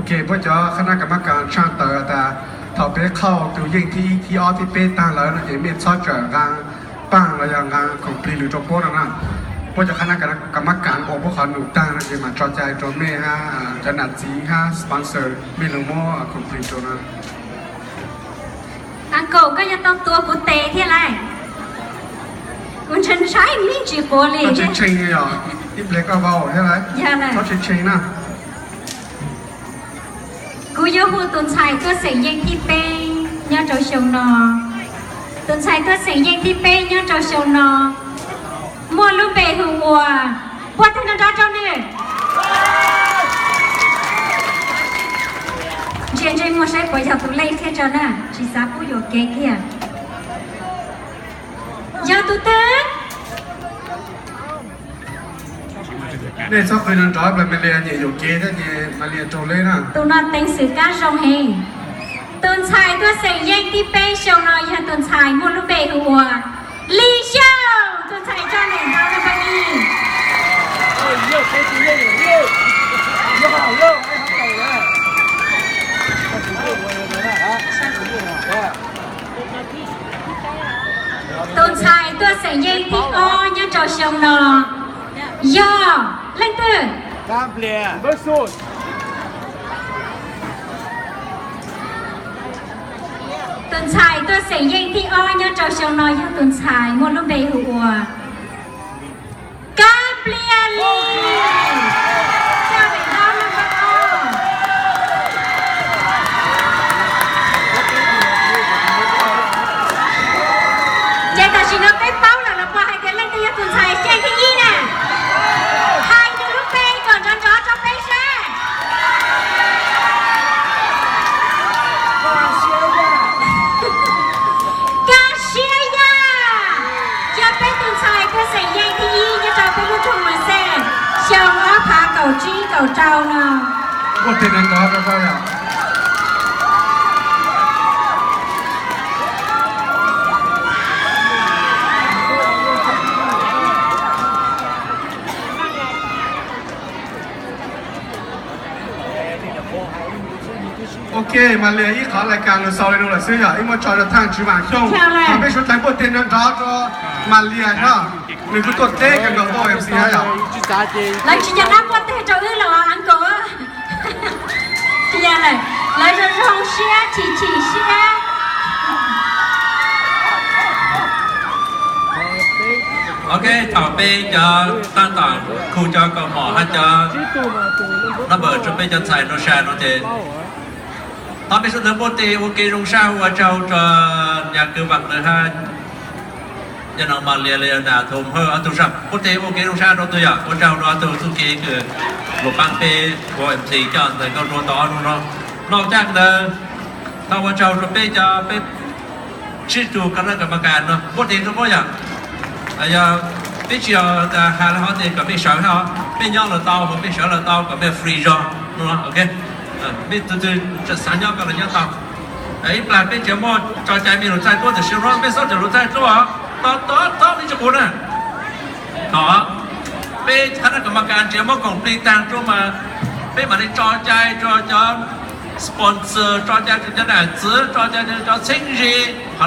Ces puab cov qhab nab kam mab kas tshaj tawm tas thaum peb qhauj tus yeej thib ib, thib ob, thib peb taag lawm no ces mej txhob tsawm nqaa paaj los yog nqaa khoom plig lug rua puab no na. Puab cov qhab nab kam mab kas ua puab qhov num taag no ces maam tso cai rua mej hab cov nam txiv hab sponsor mej lug muab khoom plig rua no. Uncle, koj yog tau tua kuv tes thiab lauj. Kuv ntshai ntshai me ntsis quav li. Tshee tshee yog ib pliag koj vau thiab lauj. Tshee tshee na. Kuv yuav hu tus ntxhais tuaj xeem yeej thib peb nyob rau xyoo no. Tus ntxhais tuaj xeem yeej thib peb nyob rau xyoo no muaj lub npe hu ua, puab teg nrov nrov rau nwg. Ntsia ntsej muag saib puas yog tus leej thiab tso na, tsis xav pub yuam kev kiag. Yog tus twg? Nej txhob qw nrov nrov, Malia nyem yuam kev thiab ces Malia raug leb na. Tus no teev xwm kab zoo heev. Tus ntxhais tuaj xeem yeej thib peb xyoo no yog tus ntxhais muaj lub npe hu ua Lis Xyooj, tus ntxhais coj neeg nrov na pab ib. Tus ntxhais tuaj xeem yeej thib ob nyob rau xyoo no yog leej twg? Tus ntxhais tuaj xeem yeej thib ob nyob rau xyoo no yog tus ntxhais muaj lub npe hu ua Kab Nplias Lis. Ces tam sim no peb paub lawm los puas hais tias leej twg yog tus ntxhais yeej thib ib na? Hais nws lub npe kom nrov nrov rau peb saib. Kab Siab Yaj yog peb tus ntxhais tuaj xeem yeej thib ib nyob rau peb lub rooj Mas Xes xyoo ob phav kaum tsib kaum rau no. Ok, Mas Lias ib qhov lais kas lug xaus le nuav lawm xwb yog ib muab tso rua thaaj Tswv Vaam Xyooj. Thov peb suav dlawg npuaj teg nrov nrov rua Mas Lias na, nws kuj tuaj teb kawg nkaus tuaj MC na yog. Lawv tsis nco qab npuaj teg rau wb los uncle. Lawv zoo zoo siab chim chim siab. Ok, thaum peb cov taab tom khu cov kaus mom hab cov number rua peb cov ntxhais nua sab nuav ces thov peb suav dlawg npuaj teg ua ke zoo sab, ua tsaug rua nyab kwv Vaam Lwm hab nyab noog Mas Lias le yog nam thum hawj ob tug sab npuaj teg ua ke zoo sab rua tug yom, ua tsaug rua ob tug txuj kev kws lug paab peb ua MC coj ntawm nkauj nruab tau ob nub no. Noj caaj ntawd thov ua tsaug rua peb cov peb tsib tug kab nab kam ma kas no npuaj teg rua puab yom. Yog peb tsis yog has le hov tes kom mej sawv hab, mej nyob los tau, mej sawv los tau kom mej free zog no. Ok, mej tug twg tseem xav nyob koj los nyob tau. Ib plag peb tseem muaj tso cai mej lug txaij tuab tam sim no, mej txhob coj lug txaij tuab, to to to mej tsi qus na. Thaum peb kab nab kam ma kas ntsia muab koom plig taag rua mas peb mam li tso cai rua cov sponsor, tso cai rua cov nam txwv, tso cai rua cov txheeb ze, qhov